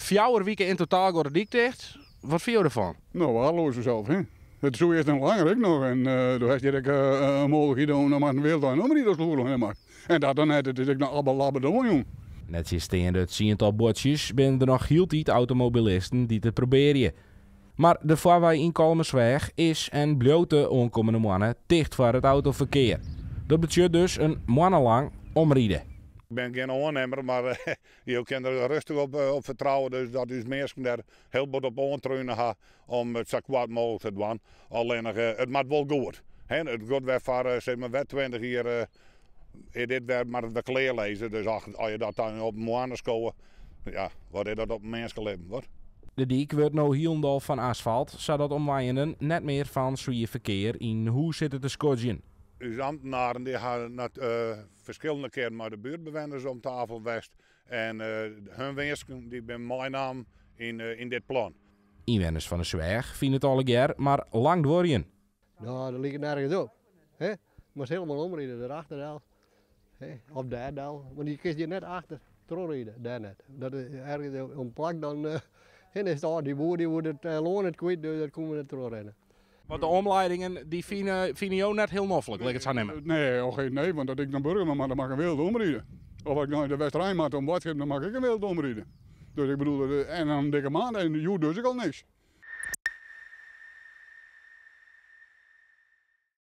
4 wike yn totaal giet de dyk ticht. Wat fine jo derfan? No, weardeleas fansels, hè. It soe earst noch langer ek noch. En do hast hjir ek in mooglikheid om noch mar in wyldein omride as it oer moat. En dat dan net, it is ek noch abbe labbe doan, jong. Nettsjinsteande it tsiental buordsjes binne der noch hieltyd automobilisten dy't it probearje. Mar de farwei yn Kollumersweach is en bliuwt de oankommende moanne ticht foar it autoferkear. Dat betsjut dus in moanne lang omride. Ik bin gjin oannimmer, mar je kinne der rêstich op fertrouwe dus dat ús minsken dêr hiel bot op oantrune ha om it sa koart mooglik te dwaan. Allinnich, it moat wol goed. Hè, it giet wer foar sis mar wer 20 jier is dit wer mar wer klearlizze. Dus as je dat dan op in moanne skowe, ja, wat is dat op in minskelibben? Wat? De dyk wurdt no hielendal fan asfalt, sadat omwenjenden net mear fan swier ferkear yn hûs sitte te skodzjen. Us amtnaren dy ha ferskillende kearen mei de buertbewenners om tafel west en hun winsken dy binne meinaam yn dit plan. Ynwenners fan de Sweach fine it allegear mar lang duorjen. No, dat liket nergens op. Hè? Moatst hielendal omride, dêrachter del. Hè? Of dêr del. Want je kinst hjir net achter trochride, dêr net. Dat is ergens in plak dan, is it dy boer dy woe it lân net kwyt, dus dat koene we net trochrinne. Want de omliedingen dy fine jo net hiel noflik, lit ik it sa neame. Nee, och, nee, want as ik nei Burgum moat, dan moat ik in wereld omride. Of as ik nei de Westerein moat om boadskippen, dan moat ik ek in wereld omride. Dus ik bedoel, en dan in dikke maand en hjoed dus ek al niks.